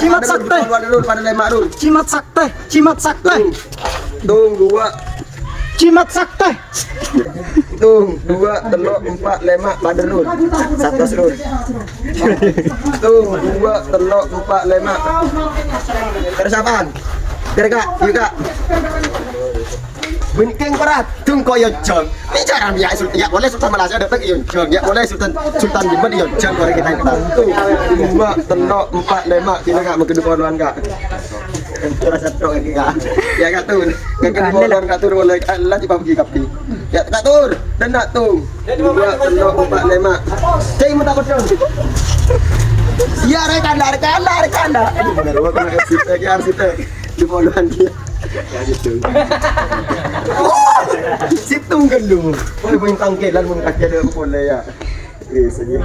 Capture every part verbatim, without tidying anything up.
Jimat sakte. Padâ, Rul, padâ lèma', Rul. Jimat sakte, jimat sakte. Tung, dua. Jimat sakte. Tung, dua, tello', empa', lèma', padâ, Rul. Satos, Rul. Tung, dua, tello', empa', lèma'. Terros apaan? Terros, Kak, yuk, Kak. Bân kèng paradung kok, yâ, Jhâng. Bicara ya, Sul-, ya, boleh Sultan Malaysia datang, yâ, Jhâng. Ya, boleh Sultan, Sultan Jember, yâ, Jhâng, boleh kita datang. Tung, dua, tello', empa', lèma'. Sini, Kak, mungkin duluan, Kak. Terros satu lagi, Kak. Ya, Kak Tur. Kak Tur, boleh, Kak Tur, boleh. Allah, di pabgi, pabgi. Ya, Kak Tur. Dâna', Tung. Dua, tello', empa', lèma'. Cai, mau takut, Jhâng. Ya, rekan, rekan, rekan. Ini bener, gua kena arsitek, ya, arsitek. Di poloan dia. Ya, gitu. Situ kan lu. Wah, main tangkelan, main kaki ada aku boleh ya. Iya, sini.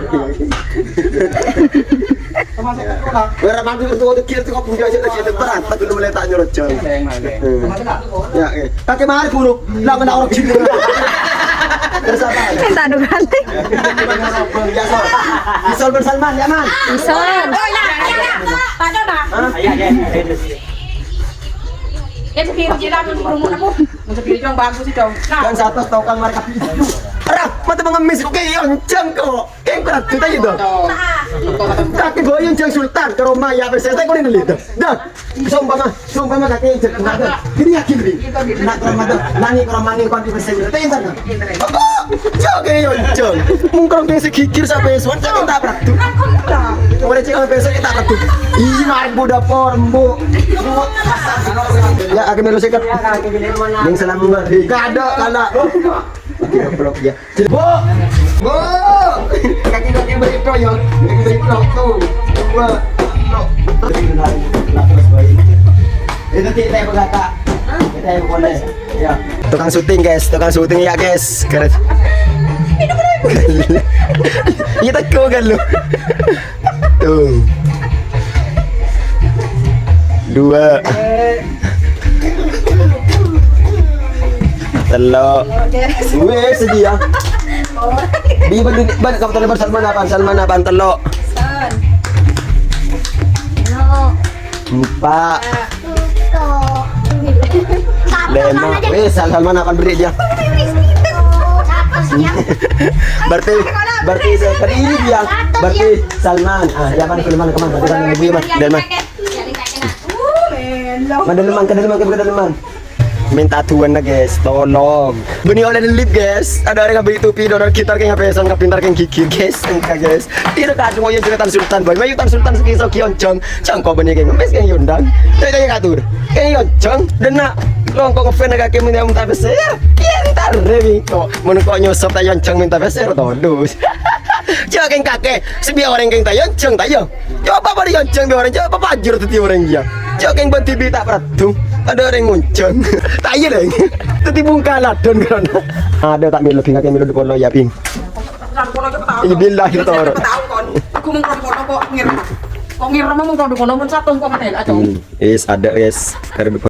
Ora mangke untuk kira tuh kok punya aja lagi ada perang, tapi lu mulai tak nyuruh Jhâng. Ya, oke. Pakai mahar guru, lah kena orang Cina. Terros apa? Minta dua kali. Ya, Sol. Di Sol bin Salman, ya, Man? Di Sol. Oh, ya, ya, ya. Tanya, Bang. Hah? Ya, sekiru jiran, burung aku. Sekiru dong, bagus sih, dong. Nah. Dan satu tokang mereka. Rah, mata pengemis kok kayak Jhâng kok. Kèng paradung ta' iyâ, to? Kakè boyong Jhâng Sultan, ka roma ya, pèssè ta' kone nellè, to. Dah, sompama, sompama kakè Jhâng Sultan. Gini ya, gini. Nak ka roma, to. Nani ka roma, ni, kon di pèssè, to, iyâ, to. Apa? Jhâng, yâ, Jhâng. Mungkrong kèng sè gigir sampe suan, Jhâng ta' paradung. Ora cek sampe suan, ta' paradung. Iyâ, mar buda por, embu. Ya, akhirnya lu sikat. Ning salam, Mbak. Kada, kala. Oke, goblok, ya. Bu! Bu! Kaki-kaki berito, ya. Kaki berito, tuh. Dua. Tuh. Itu kita yang berkata. Kita yang boleh. Ya. Tukang syuting, guys. Tukang syuting, ya, guys. Keren. Ini teko kan lu? Tuh. Dua. Tello'. Wes, sedih ya. Di, di, di, kamu tanya Salman apa? Salman apa? Tello'. Empa'. Lèma'. Wes, Salman apa beri dia? Berarti, berarti saya tadi dia. Berarti Salman. Ah, ya, mana Salman, kemana? Berarti kan ibu ya, Mas. Salman. Madâlem, man, ka dâlem, man, ka dâlem, man. Minta du'ana, guys, tolong. Bânnè ollè lip, guys. Ada orang beli topi, ada orang gitar, kayak ngapain, kayak pintar, kayak gigir, guys. Enggak, guys. Ini kan semua yang cerita Sultan, boy. Ayo, Tan Sultan, sekiso, kion, jang. Jang, kok bânnè kayak ngemis, kayak yondang. Tanya, tanya, katur. Kayak yon, jang. Dan nak, lo kok ngefan, kayak minta, minta besar. Ya, pintar, Remi. Kok, menurut kok nyosop, tanya, jang, minta besar, todus. Jang, kayak kakek. Sebiar orang kayak tanya, jang, tanya. Coba pada yonceng dua orang, coba pajur tadi orang dia. Cok yang buat T V tak pernah tuh. Ada orang ngonceng. Tak iya deh. Tadi bungkalat don kan. Ada tak milo, bingat yang milo di polo ya, Bing. Iya, billahi toro. Aku mau kok ngira. Kok ngira mau kalau kono pun satu kok mana, Cong? Hmm, is ada, is. Karena